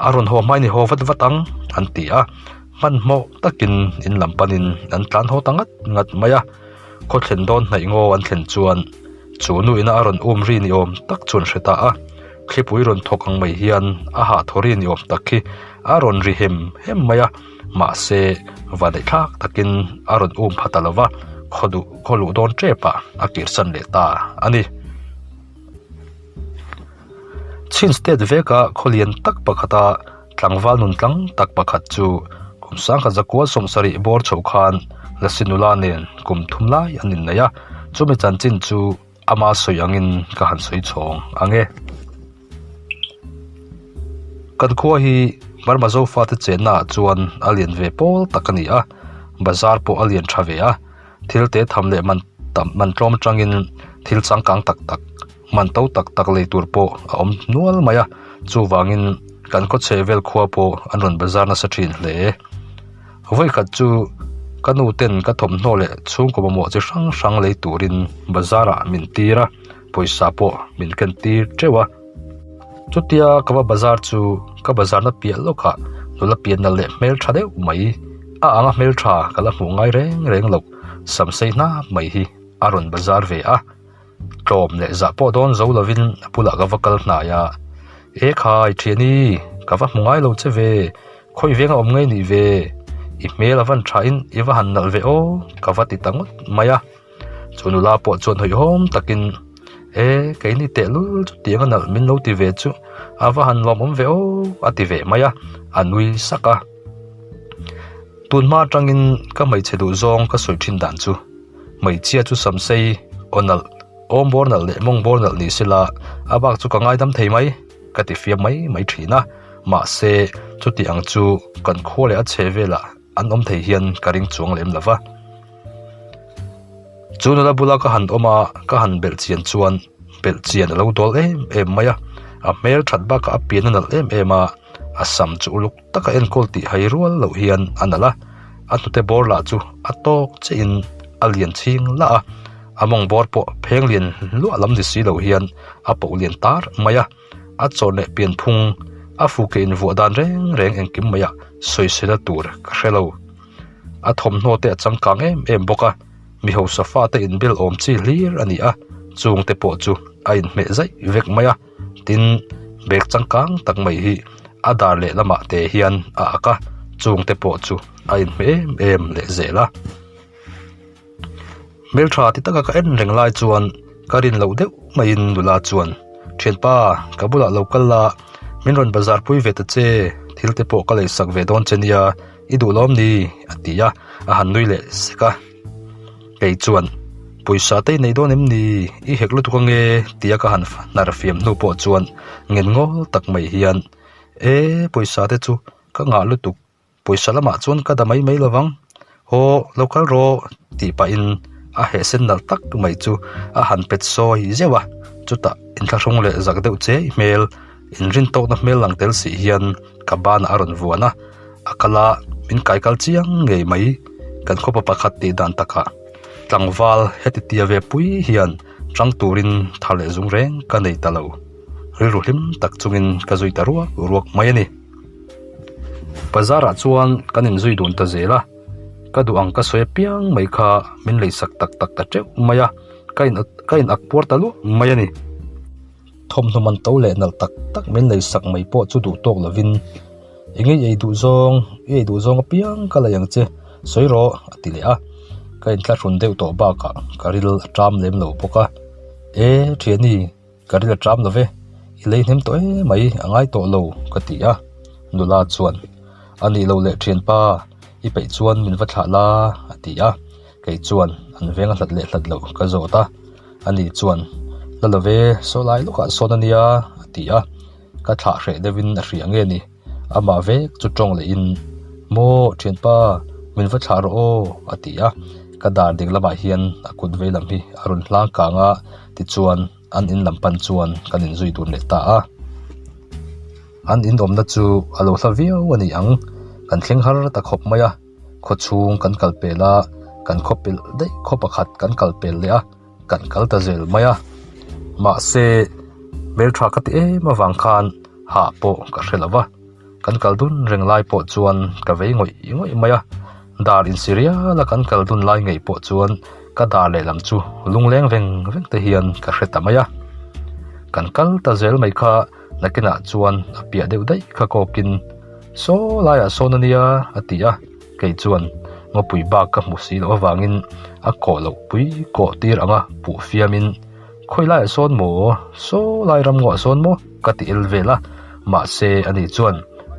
a rawn haw hmain i haw vat vat ang an ti a, hmanhmawh takin in lam panin an tlan haw ta ngat ngat mai a. Khaw thlen dawn hnaih ngaw an thlen chuan chu nu ina a rawn um ri ni awm tak chu an hre ta a, thlipui rawn thawk ang mai hian a hah thaw ri ni awm tak hi a rawn ri hem hem mai a. Mahse, vanneih thlak takin a rawn um pha ta lo va, khaw duh khaw luh dawn tep ah a kirsan leh ta a ni. Chin state veka khaw lian tak pakhata tlangval nun tlang tak pakhat chu kum sangkhat zakua sawmsarih bawr chhoh khan Lasi nula nen kum thum lai an inneih a, chumi chanchin chu ama sawi angin ka han sawi chhawng ang e. Kan khua hi Burma Zofate chenna ah chuan a lian ve pawl tak a ni a, bazar pawh a lian tha ve a, thil te tham leh man tam man tlawm atangin thil changkang tak tak man to tak tak lei tur pawh a awm nual mai a, chuvangin kan khaw chheh vel khua pawh an rawn bazar nasa thin hle. Vawikhat chu ka nu ten ka thawmhnaw leh chhungkaw mamawh chi hrang hrang lei turin bazar ah min tir a. pawisa pawh min ken tir teuh a chutia ka va bazar chu ka bazar na piah lawkah nula pian nalh leh hmeltha deuh mai a anga hmeltha ka la hmuh ngai reng reng loh sam sei hnap mai hi a rawn bazar ve a tlawm leh zah pawh dawn zo lovin a bulah ka va kal hnai a ekhai thiani ka va hmu ngai lo che ve khawi veng a awm ngei nih ve i hmel a van tha in i va han nalh ve aw ka va ti ta ngawt mai a. Chu nula pawh chuan hawihhawm takin E keini tehlul chutiang a nalh min lo ti ve chu a va han lawmawm ve aw a ti ve mai a, a nui sak a. Tunhma atangin ka hmeichhe duh zawng ka sawi thin dan chu hmeichhia chu samsei aw nalh, awm bawr nalh leh mawng bawr nalh ni sela a bak chu ka ngaidam thei mai ka ti fiam mai mai thin a, mahse chuti ang chu kan khua leh a chhe velah an awm thei hian ka ring chuang lem lo va. Chu nula bula ka han awm a, ka han belh chian chuan belh chian a lo dawl em em mai a, a hmel that bakah a pian a nalh em em a, a sam chu uluk taka enkawl tih hai rual loh hian a nalh a, a hnute bawr lah chu a tawk chiah in a lian chhing lah a, a mawng bawr pawh pheng lian luah lam ni si lo hian a poh lian tar mai a. A chawr leh pianphung a fuke invuah dan reng reng engkim maiah sawisela tur ka hre lo. A thawmhnaw te a changkang em em bawk a, mi hausa fate inbel awm chi hlir a ni a, chung te pawh chu a inhmeh zaih vek mai a, tin bag changkang tak mai hi a dar leh lamah te hian a ak a, chung te pawh chu a inhmeh em em leh zel a. Hmeltha ti taka ka en reng lai chuan ka rin loh deuh maiin nula chuan thianpa ka bulah lo kal la min rawn bazar pui ve ta che thil te pawh ka lei sak ve dawn che nia i duh lawm ni a ti a a han nui leh sek a kei chuan pawisa te i nei dawn em ni i hek lutuk ange tia ka han hnar fiam hnu pawh chuan ngen ngawl tak mai hian e pawisa te chu ka ngah lutuk. Pawisa lamah chuan ka da mai mai lovang. Aw lo kal rawh tih pahin a heh sen nalh tak mai chu a han pet sawi zeuh a, chutah inthlahrung leh zak deuh che hmel inrin tawkna hmel lang tel si hian ka banah a rawn vuan a, a kal a min kai kal chiang ngei mai kan khawpa pakhat tih dan takah tlangval heti tia ve pui hian chang turin tha leh zung reng ka nei ta lo, rilru hlim tak chungin ka zui ta ruak ruak mai a ni. Bazar ah chuan kan inzui dun ta zel a, ka duh ang ka sawi apiang mai kha min lei sak tak tak ta teuh mai a, ka in ka in ak puar ta luah mai a ni. Thawmhnaw man to leh nalh tak tak min lei sak mai pawh chu duh tawk lovin eng nge i ei duh zawng i ei duh zawng apiang ka lei ang che sawi rawh a ti leh a, ka inthlahrun deuh tawh bakah ka ril a ṭam lem lo bawk a, e thiani. Ka ril a ṭam lo ve, i lei hnem tawh em mai, a ngai tawh lo, ka ti a. Nula chuan, A nih loh leh ṭhianpa, i peih chuan min va thlah la, a ti a. Kei chuan an veng a hlat leh hlat loh ka zawt a. Ani chuan, La lo ve, saw lai lawkah sawn a nia, a ti a. Ka thlah hreh deuhin a hria nge ni? Amah vek chu tawng lehin, Maw, ṭhianpa, min va thlah rawh aw, a ti a. Ka dar ding lamah hian a kut vei lam hi a rawn hlang kang a, tichuan an in lam pan chuan kan inzui dun leh ta a. An in awmna chu a lo hla viau a ni ang, kan thleng har ta khawp mai a. Khaw chhung kan kal pel a, kan khaw pelh daih khaw pakhat kan kal pel leh a. Kan kal ta zel mai a, mahse hmeltha ka ti em avang khan hah pawh ka hre lo va, kan kal dun reng lai pawh chuan ka vei ngawih ngawih mai a, dar insi rial a kan kal dun lai ngei pawh chuan ka dar lehlam chu lungleng veng veng te hian ka hre ta mai a, kan kal ta zel mai kha nakinah chuan a piah deuh daih kha kawkin saw laiah sawn a nia a ti a. Kei chuan ngawpui bak ka hmu si loh avangin a kawh loh pui kawh tir anga puh fiamin khawi laiah sawn maw saw lai ramngawah sawn maw ka ti el vel a mahse ani chuan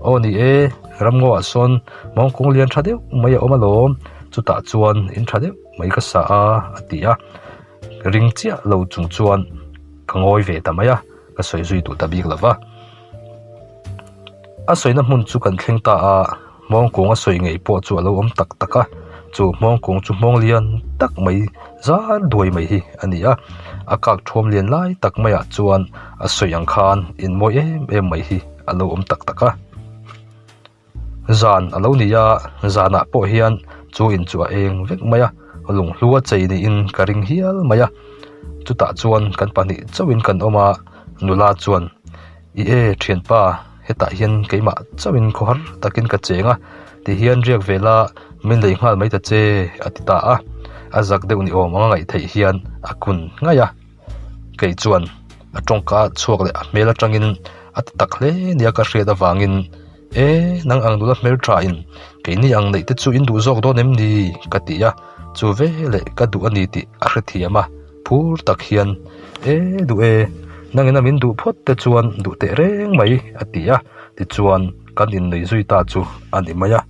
aw ni e ramngawah sawn mawngkung lian tha deuh mai a awm alawm chutah chuan in tha deuh mai ka sa a a ti a ring chiah lo chung chuan ka ngawi ve ta mai a ka sawi zui duh ta bik lova a sawina hmun chu kan thleng ta a. Hmawngkung a sawi ngei pawh chu a lo awm tak tak a, chu hmawngkung chu hmawng lian tak mai zar duai mai hi a ni a, a kak thawm lian lai tak maiah chuan a sawi ang khan in mawi em em mai hi a lo awm tak tak a. Zan a lo ni a, zanah pawh hian chu in chu a eng vek mai a, lunghlua chei niin ka ring hial mai a, chutah chuan kan pahnih chauhin kan awm a, nula chuan I e thianpa, hetah hian keimah chauhin khawhar takin ka cheng a, tihian riak ve la min lei nghal mai ta che a ti ta a, a zak deuh ni awm anga ngaih theih hian a kun ngaih a, kei chuan a tawngka chhuak leh a hmel atangin a ti tak hle nia ka hriat avangin e nang ang nula hmel tha in keini ang neih te chu in duh zawk dawn em ni ka ti a, chu veleh ka duh a ni tih a hrethiam a. Phur tak hian, E duh e, nangin a min duh phawt te chuan duh teh reng mai a ti a, tichuan kan innei zui ta chu a ni mai a.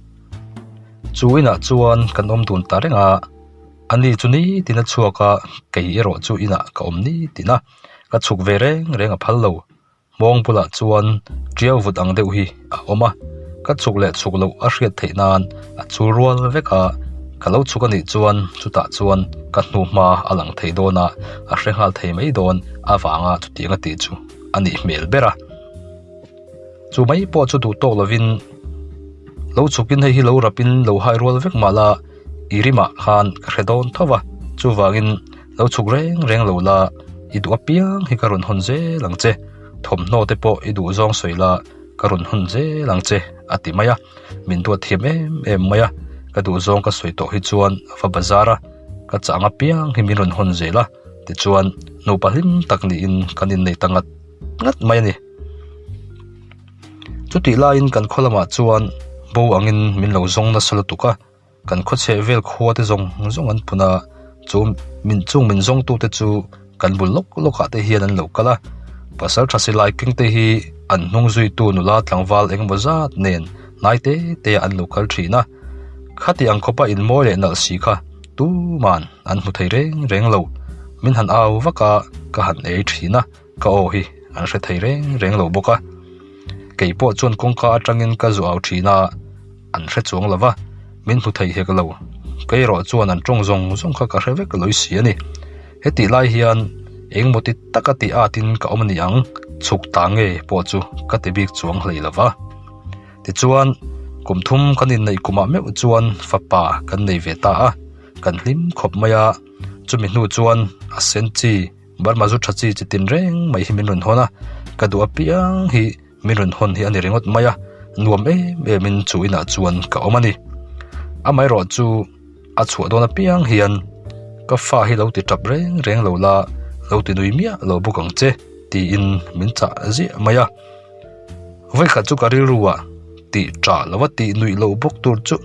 Chu inah chuan kan awm dun ta reng a, ani chu nitin a chhuak a, kei erawh chu inah ka awm nitin a, ka chhuk ve reng reng a phal lo. Hmawng bulah chuan tiau vut ang deuh hi a awm a, ka chhuk leh chhuk loh a hriat theih nan a chul rual vek a, ka lo chhuk a nih chuan chutah chuan ka hnuhma a lang thei dawn a, a hre nghal thei mai dawn avanga chutiang a tih chu a nih hmel ber a. Chu mai pawh chu duh tawk lovin lo chhukin hei hi lo rapin lo hai rual vek mah la i rimah khan ka hre dawn tho va, chuvangin lo chhuk reng reng lo la, i duh apiang hi ka rawn hawn zel ang che, thawmhnaw te pawh i duh zawng sawi la ka rawn hawn zel ang che a ti mai a, min duat thiam em em mai a, ka duh zawng ka sawi tawh hi chuan a va bazar a, ka chang apiang hi min rawn hawn zel a, tichuan nupa hlim tak niin kan innei ta ngat ngat mai a ni. Chutih laiin kan khaw lamah chuan bo angin min lo zawng nasa lutuk a. Kan khawchheh vel khua te zawng zawng an phun a, chu min chung min zawng tute chu kan bul lawk lawk ah te hian an lo kal a, pasal tha silai keng te hi an hnung zuitu nula tlangval engemaw zat nen hnai te te ah an lo kal thin a, khati ang khawpa inmawi leh nalh si kha tuman an hmu thei reng reng lo, min han au vak a ka han ei thin a, ka aw hi an hre thei reng reng lo bawk a, keipawh chuan kawngka atangin ka zu au thin a. an hre chuang lo va, min hmu thei hek lo. Kei erawh chuan an tawng zawng zawng kha ka hre vek lawih si a ni. Hetih lai hian engmaw ti taka tih atin ka awm a ni ang, chhuk ta nge pawh chu ka ti bik chuang hlei lo va. Tichuan, kum thum kan inneih kumah meuh chuan fapa kan nei ve ta a, kan hlim khawp mai a, chumi hnu chuan a sen chi, Burma zu tha chi chi tin reng mai hi min rawn hawn a, ka duh apiang hi min rawn hawn hi a ni ringawt mai a, nuam em em in chu inah chuan ka awm a ni. Amaherawh chu a chhuah dawn apiang hian ka fa hi lo ti tap reng reng lo la, lo ti nui miah lo bawk ang che tiin min chah ziah mai a. Vawikhat chu ka rilru ah tih tah lova tih nuih loh bawk tur chu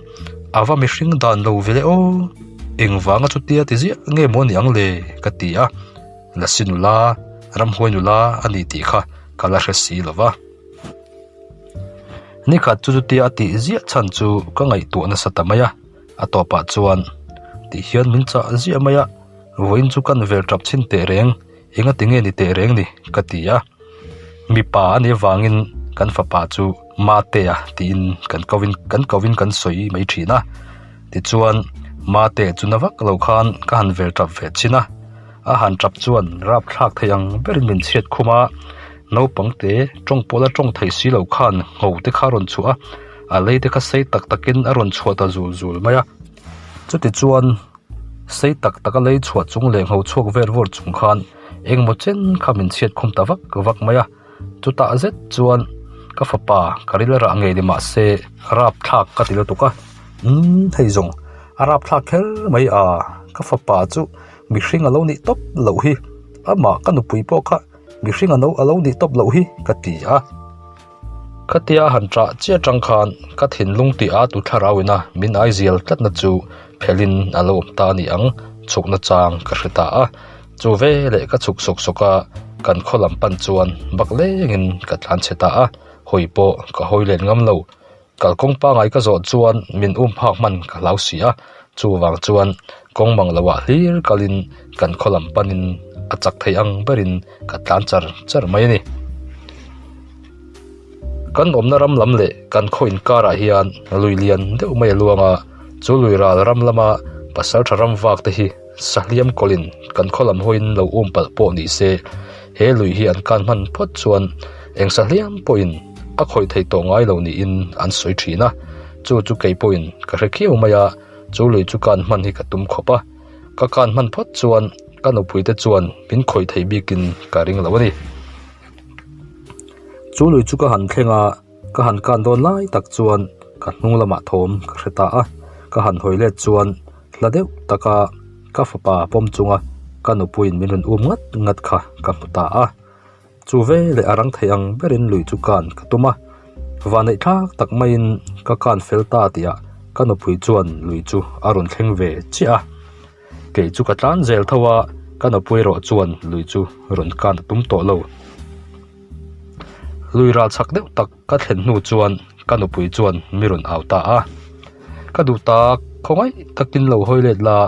a va mihring dan lo ve le aw, engvanga chutia ti ziah nge maw ni ang le ka ti a, Lasi nula, ramhuai nula a ni tih kha ka la hre si lova. Nikhat chu chutia a tih ziah chhan chu ka ngaihtuah nasa ta mai a, a tawpah chuan tih hian min chah ziah mai a, vawiin chu kan vel tap chhin teh reng. Enga ti nge ni teh reng ni? ka ti a. Mipa a nih avangin kan fapa chu Matea tiin kan kovin kan kovin kan sawi mai thin a. Tichuan Matea chu na vak lo khan ka han vel tap ve chin a. A han tap chuan rap thlak thei ang berin min chhiat khum a. Naupang te tawng pawh la tawng thei si lo khan ngho te kha a rawn chhuah a, a lei te kha sei tak takin a rawn chhuah ta zul zul mai a. Chutichuan. Sei tak tak a lei chhuah chung leh ngho chhuak vel vawr chung khan engmaw chen kha min chhiat khum ta vak vak mai a, chutah zet chuan ka fapa ka ril rah ngei ni mah se rap thlak ka ti lutuk a, umm hei zawng a rap thlak kher mai a, ka fapa chu mihring a lo nih tawp loh hi, amah ka nupui pawh kha mihring a no a lo nih tawp loh hi ka ti a. Khatia han ṭah chiah aṭang khan ka thinlung tih a tu thlarau ina min aizial tlatna chu phelhin a lo awm ta a ni ang, chhukna chang ka hre ta a. Chu veleh ka chhuk sawk sawk a, kan khaw lam pan chuan bak lengin ka tlan chhe ta a, hawi pawh ka hawi let ngam lo. Kalkawng pangai ka zawh chuan min um phak hman ka hlau si a, chuvang chuan kawng mang loah hlir kalin kan khaw lam panin a chak thei ang berin ka tlan char char mai a ni. Kan awmna ram lam leh kan khaw inkarah hian lui lian deuh mai a luang a, chu lui ral ram lama pasaltha ram vak te hi sahliam kawlin kan khaw lam hawiin lo um palh pawh ni se, he lui hi an kan hman phawt chuan eng sahliam pawhin a khawih thei tawh ngai lo niin an sawi thin a, chu chu kei pawhin ka hre khiau mai a, chu lui chu kan hman hi ka tum khawp a, ka kan hman phawt chuan ka nupui te chuan min khawih thei bikin ka ring lo a ni. Chu lui chu ka han thleng a, ka han kan dawn lai tak chuan ka hnung lamah thawm ka hre ta a, ka han hawi let chuan hla deuh taka ka fapa pawm chunga ka nupuiin min rawn um ngat ngat kha ka hmu ta a. Chu veleh a rang thei ang berin lui chu kan ka tum a, vanneih thlak tak maiin ka kan fel ta tihah ka nupui chuan lui chu a rawn thleng ve chiah a. Kei chu ka tlan zel tho a, ka nupui erawh chuan lui chu rawn kan a tum tawh lo. Lui ral chak deuh tak ka thlen hnu chuan ka nupui chuan mi rawn au ta a, Ka duh tak, khawngaih takin lo hawi let la,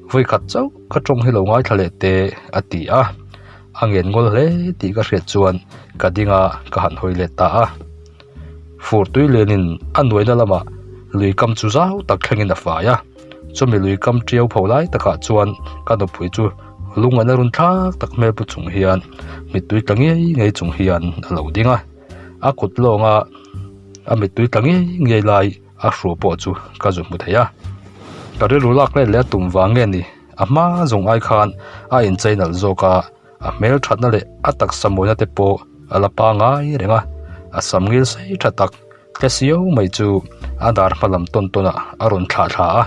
vawikhat chauh ka tawng hi lo ngaithla leh teh a ti a. A ngen ngawl hle tih ka hriat chuan ka ding a, ka han hawi let ta a. Fur tui lianin a nuaina lamah lui kam chu zau tak thlengin a fai a, chumi lui kam tiau pho lai takah chuan ka nupui chu lungaina run thlak tak hmel pu chung hian mittui tla ngei ngei chung hian a lo ding a, a kut lawnga a mittui tla ngei ngei lai a hruo pawh chu ka zu hmu thei a. Ka rilru lak let leh a tum vang nge ni, a hma zawng ai khan a inchei nalh zawk a, a hmel thatna leh a taksa mawina te pawh a la pangai reng a, a sam ngil sei tha tak tle siau mai chu a dar hma lam tawn tawn ah a rawn thlah thla a,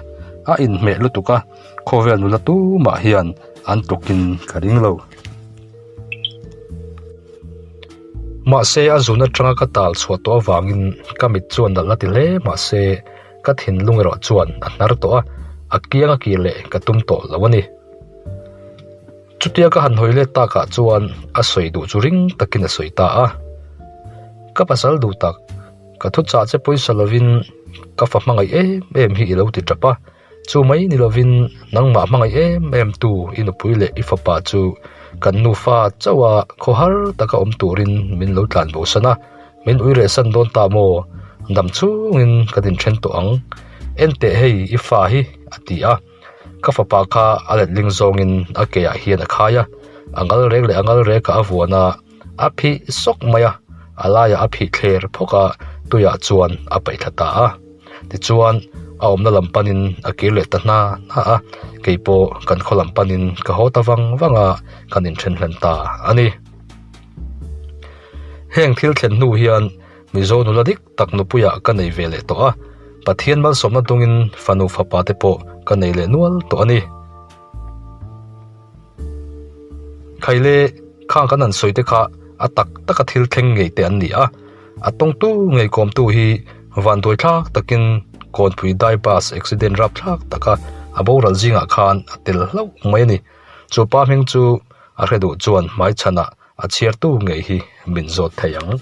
a inhmeh lutuk a, khawvel nula tumah hian an tawkin ka ring lo. Mahse a zun atanga ka tal chhuah tawh avangin ka mit chuan nalh a ti hle mahse ka thinlung erawh chuan a hnar tawh a, a kiang a kir leh ka tum tawh lo a ni. Chutia ka han hawi let takah chuan a sawi duh chu ring takin a sawi ta a, Ka pasal duh tak, ka thu chah che pawisa lovin ka fa hmangaih em em hi i lo ti tap a, chu mai ni lovin nangmah hmangaih em em tu i nupui leh i fapa chu kan nufa chauha khawhar taka awm turin min lo tlan bo san a, min ui reh san dawn ta maw? Dam chungin kan inthen tawh ang. En teh hei i fa hi, a ti a. Ka fapa kha a letling zawngin a ke ah hian a khai a, a ngal rek leh a ngal rekah a vuan a, a phih sawk mai a, a laiah a phih thler phawk a, tuiah chuan a paih thla ta a. Tichuan, a awmna lam panin a kir leh ta hna hna a, kei pawh kan khaw lam panin ka haw ta vang vang a, kan inthen hlen ta a ni. Heng thil thlen hnu hian Mizo nula dik tak nupuiah ka nei ve leh tawh a, Pathian malsawmna dungin fanu fapa te pawh ka nei leh nual tawh a ni. Khaile khang kan han sawi te kha a tak taka thil thleng ngei te an ni a, a tawngtu ngei kawmtu hi vanduai thlak takin Kawnpui dai bus accident rapthlak taka a boral zingah khan a tel hlauh mai a ni. Chu pa hming chu a hre duh chuan hmaichhanah a chhiartu ngei hi min zawt thei ang.